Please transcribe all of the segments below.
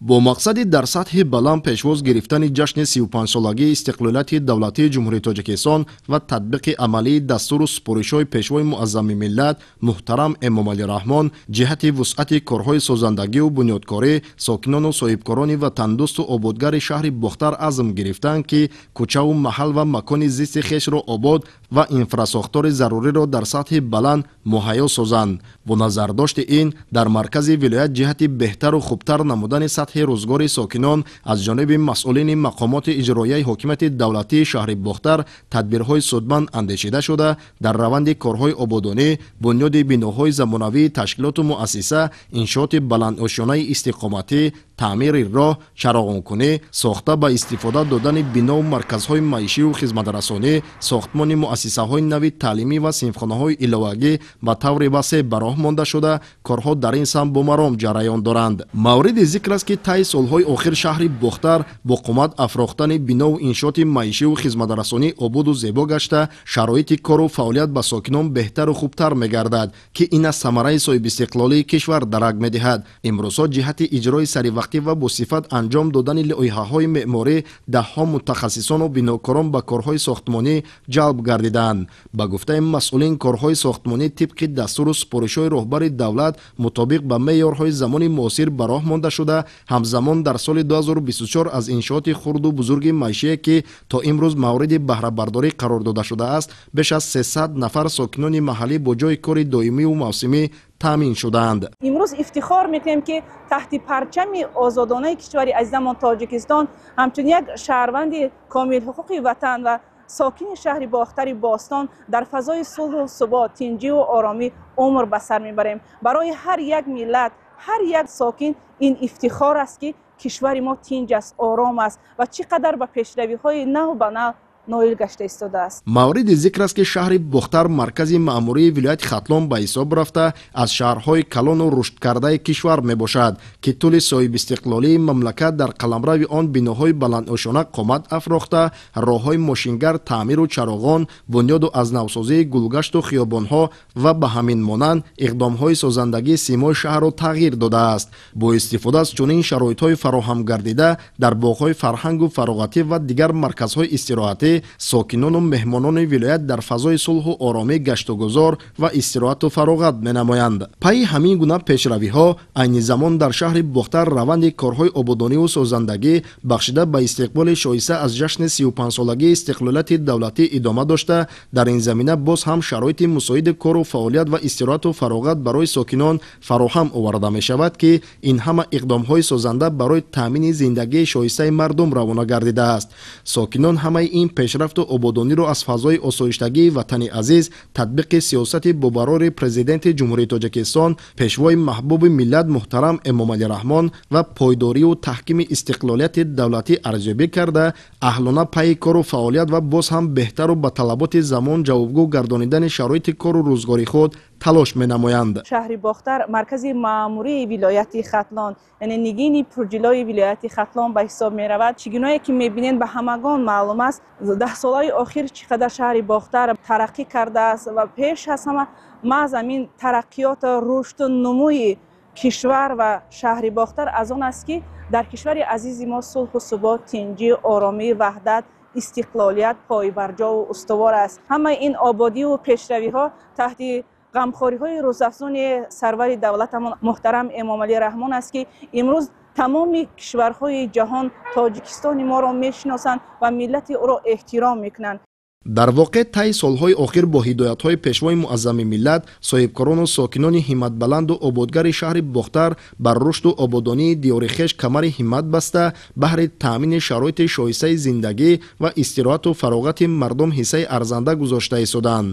Бо мақсади дар сатҳи баланд пешвоз гирифтани ҷашни 35-солагии истиқлолияти давлатии Ҷумҳурии Тоҷикистон ва татбиқи амалии дастуру супоришҳои Пешвои муаззами миллат муҳтарам Эмомалӣ Раҳмон ҷиҳати вусъати корҳои созандагиву бунёдкорӣ сокинону соҳибкорони ватандӯсту ободгари шаҳри Бохтар азм гирифтанд, ки кӯчаву маҳал ва макони зисти хешро обод ва инфрасохтори заруриро дар сатҳи баланд муҳайё созанд. Бо назардошти ин дар маркази вилоят ҷиҳати беҳтару хубтар намудани сатҳи рӯзгори сокинон аз ҷониби масъулини мақомоти иҷроияи ҳокимияти давлатии шаҳри Бохтар тадбирҳои судманд андешида шуда, дар раванди корҳои ободонӣ, бунёди биноҳои замонавии ташкилоту муассиса, иншооти баландошёнаи истиқоматӣ, таъмири роҳ, чароғонкунӣ, сохта ба истифода додани бинову марказҳои маишиву хизматрасонӣ, сохтмони муассисаҳои нави таълимӣ ва синфхонаҳои иловагӣ ба таври васеъ ба роҳ монда шуда, корҳо дар ин самт бо маром ҷараён доранд. Мавриди зикр аст, ки таи солҳои охир шаҳри Бохтар бо қомат афрохтани бинову иншооти маишиву хизматрасонӣ ободу зебо гашта, шароити кору фаъолият ба сокинон беҳтару хубтар мегардад, ки ин аз самараи соҳибистиқлолии кишвар дарак медиҳад. Имрӯзҳо ҷиҳати иҷрои саривақтӣ ва босифат анҷом додани лоиҳаҳои меъморӣ даҳҳо мутахассисону бинокорон ба корҳои сохтмонӣ ҷалб гардиданд. Ба гуфтаи масъулин, корҳои сохтмонӣ тибқи дастуру супоришҳои роҳбари давлат мутобиқ ба меъёрҳои замони муосир ба роҳ монда шуда, ҳамзамон дар соли 2024 аз иншооти хурду бузурги маишие, ки то имрӯз мавриди баҳрабардорӣ қарор дода шудааст, беш аз 300 нафар сокинони маҳаллӣ бо ҷойи кори доимиву мавсимӣ таъмин шудаанд. Имрӯз ифтихор мекунем, ки таҳти парчами озодонаи кишвари азизамон Тоҷикистон ҳамчун як шаҳрванди комилҳуқуқи ватан ва сокини шаҳри Бохтари бостон дар фазои сулҳу субот, тинҷиву оромӣ умр ба сар мебарем. Барои ҳар як миллат, ҳар як сокин ин ифтихор аст, ки кишвари мо тинҷ аст, ором аст ва чӣ қадар ба пешравиҳои нав ба нав ноил гашта истодааст. Мавриди зикр аст, ки шаҳри Бохтар маркази маъмурии вилояти Хатлон ба ҳисоб рафта, аз шаҳрҳои калону рушдкардаи кишвар мебошад, ки тӯли соҳибистиқлолии мамлакат дар қаламрави он биноҳои баландошёна қомат афрохта, роҳҳои мошингар, таъмиру чароғон, бунёду аз навсозии гулгашту хиёбонҳо ва ба ҳамин монанд иқдомҳои созандагӣ симои шаҳрро тағйир додааст. Бо истифода аз чунин шароитҳои фароҳам гардида дар боғҳои фарҳангу фароғатӣ ва дигар марказҳои истироҳатӣ сокинону меҳмонони вилоят дар фазои сулҳу оромӣ гаштугузор ва истироҳату фароғат менамоянд. Пайи ҳамин гуна пешравиҳо айни замон дар шаҳри Бохтар раванди корҳои ободониву созандагӣ бахшида ба истиқболи шоиста аз ҷашни 35-солагии истиқлолияти давлатӣ идома дошта, дар ин замина боз ҳам шароити мусоиди кору фаъолият ва истироҳату фароғат барои сокинон фароҳам оварда мешавад, ки ин ҳама иқдомҳои созанда барои таъмини зиндагии шоистаи мардум равона гардидааст. Сокинон ҳамаи ин пешрафту ободониро аз фазои осоиштагии ватани азиз, татбиқи сиёсати бобарори Президенти Ҷумҳурии Тоҷикистон, Пешвои маҳбуби миллат муҳтарам Эмомалӣ Раҳмон ва пойдориву таҳкими истиқлолияти давлатӣ арзёбӣ карда, аҳлона пайи кору фаъолият ва боз ҳам беҳтару ба талаботи замон ҷавобгӯ гардонидани шароити кору рӯзгори худ талош менамоянд. Шаҳри Бохтар маркази маъмурии вилояти Хатлон, яъне нигини пурҷилои вилояти Хатлон ба ҳисоб меравад. Чӣ гунае ки мебинед, ба ҳамагон маълум аст, даҳсолаи охир чӣ қадар шаҳри Бохтар тараққӣ кардааст ва пеш аз ҳама маҳз ҳамин тараққиёту рушду нумӯи кишвар ва шаҳри Бохтар аз он аст, ки дар кишвари азизи мо сулҳу субот, тинҷӣ, оромӣ, ваҳдат, истиқлолият пойбарҷову устувор аст. Ҳамаи ин ободиву пешравиҳо таҳти ғамхориҳои рӯзафзуни сарвари давлатамон муҳтарам Эмомалӣ Раҳмон аст, ки имрӯз тамоми кишварҳои ҷаҳон Тоҷикистони моро мешиносанд ва миллати ӯро эҳтиром мекунанд. Дар воқеъ таи солҳои охир бо ҳидоятҳои Пешвои муаззами миллат соҳибкорону сокинони ҳимматбаланду ободгари шаҳри Бохтар бар рушду ободонии диёри хеш камари ҳиммат баста, баҳри таъмини шароити шоистаи зиндагӣ ва истироҳату фароғати мардум ҳиссаи арзанда гузошта истоданд.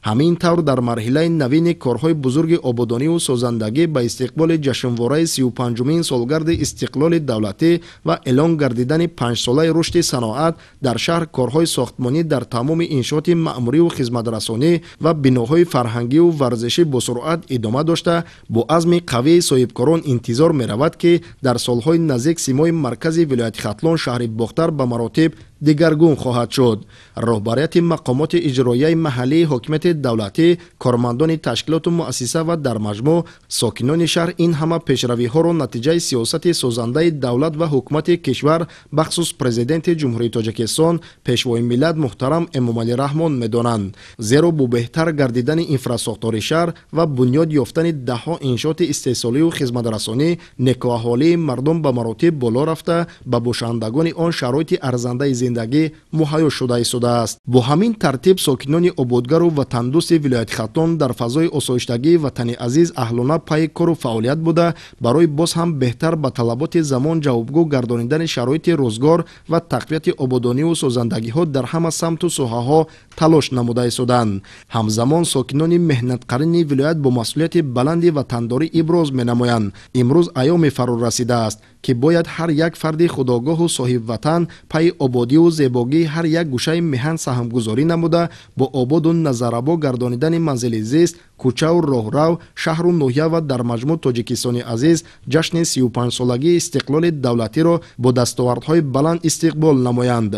Ҳамин тавр дар марҳилаи навини корҳои бузурги ободониву созандагӣ ба истиқболи ҷашнвораи 35-умин солгарди истиқлоли давлатӣ ва эълон гардидани панҷсолаи рушди саноат дар шаҳр корҳои сохтмонӣ дар тамоми иншооти маъмуриву хизматрасонӣ ва биноҳои фарҳангиву варзишӣ бо суръат идома дошта, бо азми қавии соҳибкорон интизор меравад, ки дар солҳои наздик симои маркази вилояти Хатлон шаҳри Бохтар ба маротиб дигаргун хоҳад шуд. Роҳбарияти мақомоти иҷроияи маҳаллии ҳокимияти давлатӣ, кормандони ташкилоту муассиса ва дар маҷмӯъ сокинони шаҳр ин ҳама пешравиҳоро натиҷаи сиёсати созандаи давлат ва ҳукумати кишвар, бахсус Президенти Ҷумҳурии Тоҷикистон, Пешвои миллат муҳтарам Эмомалӣ Раҳмон медонанд. Зеро бо беҳтар гардидани инфрасохтори шаҳр ва бунёд ёфтани даҳҳо иншооти истеҳсолию хизматрасонӣ, некӯаҳолии мардум ба маротиб боло рафта, ба бошандагони он шароити арзандаи зиндагӣ муҳайё шуда истодааст. Бо ҳамин тартиб сокинони ободгару ватандӯсти вилояти Хатлон дар фазои осоиштагии ватани азиз аҳлона пайи кору фаъолият буда, барои боз ҳам беҳтар ба талаботи замон ҷавобгӯ гардонидани шароити рӯзгор ва тақвияти ободониву созандагиҳо дар ҳама самту соҳаҳо талош намуда истоданд. Ҳамзамон сокинони меҳнатқарини вилоят бо масъулияти баланди ватандорӣ иброз менамоянд. Имрӯз айёме фаро расидааст, ки бояд ҳар як фарди худогоҳу соҳибватан пайи ободиву зебогии ҳар як гӯшаи меҳан саҳмгузорӣ намуда, бо ободу назаррабо гардонидани манзили зист, кӯчаву роҳрав, шаҳру ноҳия ва дар маҷмӯъ Тоҷикистони азиз ҷашни 35-солагии истиқлоли давлатиро бо дастовардҳои баланд истиқбол намоянд.